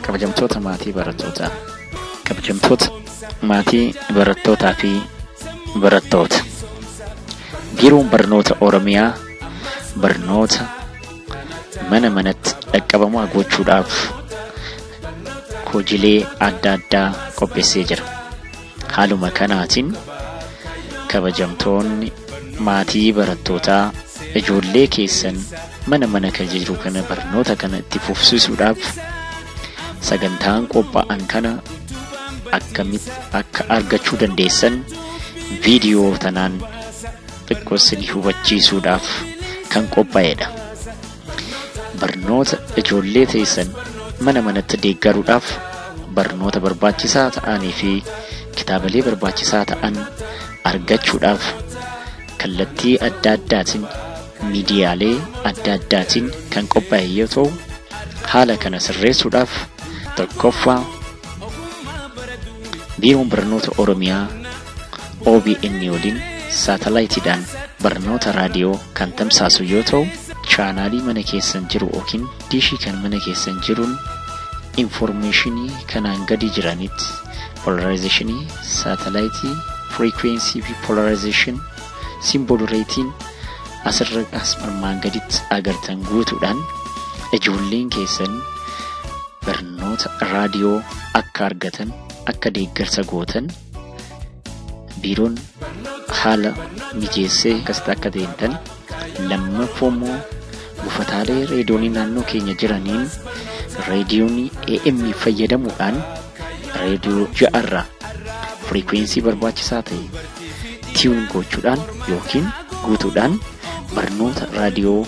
Kabajamtoota maatii barattootaa. Kabajamtoota maatii barattootaa fi barattoota. Biiroon Barnoota Oromiyaa barnoota mana manatti dhaqqabamaa gochuudhaaf hojiilee adda addaa qopheessee jira. Haaluma kanaatiin kabajamtoonni maatii barattootaa ijoollee keessan mana mana kan jiru kana barnoota kana itti fufsiisuudhaaf sagantaan qophaa'an kana akkamitti akka argachuu dandeessan viidiyoo tanaan xiqqoo isin hubachiisuudhaaf kan qophaa'edha. Barnoota ijoollee teessan mana manatti deeggaruudhaaf barnoota barbaachisaa ta'anii fi kitaabilee barbaachisaa ta'an argachuudhaaf kallattii adda addaatiin miidiyaalee adda addaatiin kan qophaa'e yoo ta'u, haala kana sirreessuudhaaf tokkoffaa Biiroon Barnoota Oromiyaa OBN waliin saatalaayitiidhaan barnoota raadiyoo kan tamsaasu yoo ta'u, chaanaalii mana keessan jiru yookiin diishii kan mana keessan jiruun infoormeeshinii kanaan gadi jiranitti polarizeeshinii, saatalaayitii, firikwensii fi polarization symbol rate'n asirra as armaan gaditti agartan guutuudhaan ijoolleen keessan barnoota raadiyoo akka argatan akka deeggarsa gootan biiroon haala mijeessee akkasitti akka deemtan. Lammaffaa immoo buufataalee reediyoonii naannoo keenya jiraniin reediyoonii AM fayyadamuudhaan reediyoo ja'arraa firikwensii barbaachisaa ta'e tune gochuudhaan yookiin guutuudhaan barnoota raadiyoo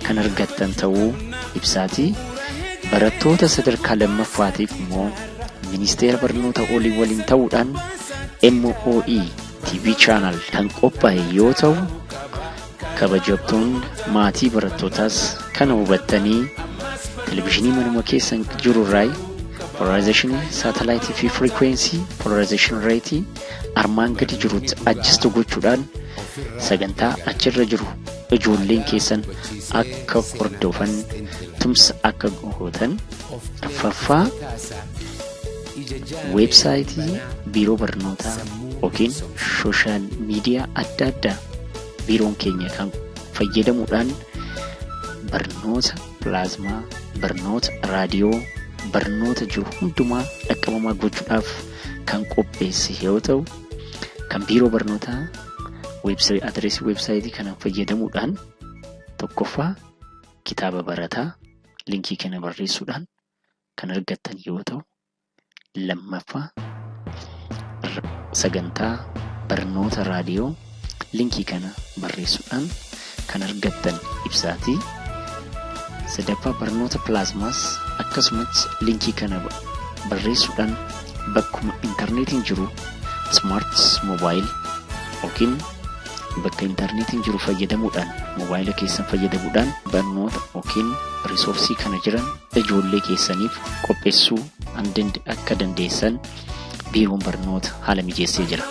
kan argattan ta'uu ibsaatii. Barattoota sadarkaa lammaffaatiif immoo ministeera barnoota olii waliin ta'uudhaan MOE TV channel kan qophaa'e yoo ta'u, kabajamtoonni maatii barattootaas kana hubattanii televizhinii manuma keessan jiru irraa polarizeeshinii, saatalaayitii fi firikwensii polarization rate armaan gadi jirutti adjust gochuudhaan sagantaa achirra jiru ijoolleen keessan akka hordofan tumsa akka gootan. Arfaffaa, weebsaayitii biiroo barnootaa yookiin social media adda addaa biiroon keenya kan fayyadamuudhaan barnoota pilaazmaa, barnoota raadiyoo, barnoota jiru hundumaa dhaqqabamaa gochuudhaaf kan qopheesse yoo ta'u, kan biiroo barnootaa adreesii weebsaayitii kana fayyadamuudhaan tokkoffaa kitaaba barataa linkii kana barreessuudhaan kan argattan yoo ta'u, lammaffaa sagantaa barnoota raadiyoo linkii kana barreessuudhaan kan argattan ibsaatii. Sadaffaa, barnoota pilaazmaas akkasumas linkii kana barreessuudhaan bakkuma intarneetiin jiru smart mobile yookiin bakka intarneetiin jiru fayyadamuudhaan, moobaayila keessan fayyadamuudhaan barnoota yookiin risoorsii kana jiran ijoollee keessaniif qopheessuu akka dandeessan biiroon barnoota haala mijeessee jira.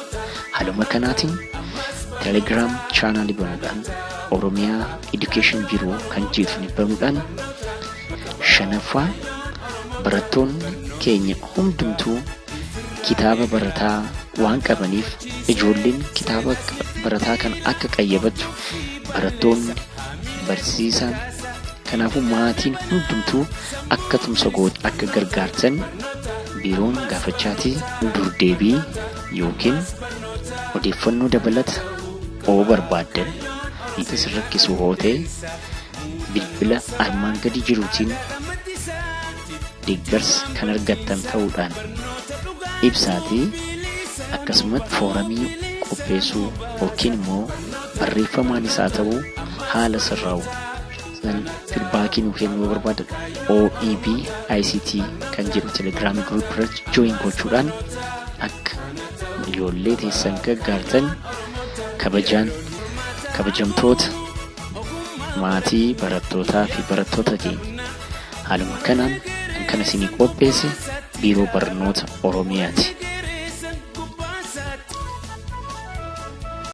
Haaluma kanaatiin Telegram chaanaalii banuudhaan Oromiyaa Education Bureau kan jedhu banuudhaan. Shanaffaa, barattoonni keenya hundumtuu kitaaba barataa waan qabaniif ijoolleen kitaaba barataa kana akka qayyabattu barattoonni, barsiisaan, kanaafuu maatiin hundumtuu akka tumsa gootu akka gargaartan biiroon gaafachaatii. Durdeebii yookiin odeeffannoo dabalata oo barbaaddan, isin rakkisu hoo ta'e, bilbila armaan gadi jiruutiin deeggarsa kan argattan ta'uudhaan ibsaatii. Akkasumas fooramii qopheessuu yookiin immoo barreeffamaan isaa ta'uu haala sirraa'u san feedbackii nuu kennuu barbaadan OEB ICT kan jedhu telegiraamii group irratti join gochuudhaan akka ijoollee teessan gargaartan kabajaan kabajamtoota maatii barattootaa fi barattoota keenya, haaluma kanaan kan kana isinii qopheesse Biiroo Barnoota Oromiyaati.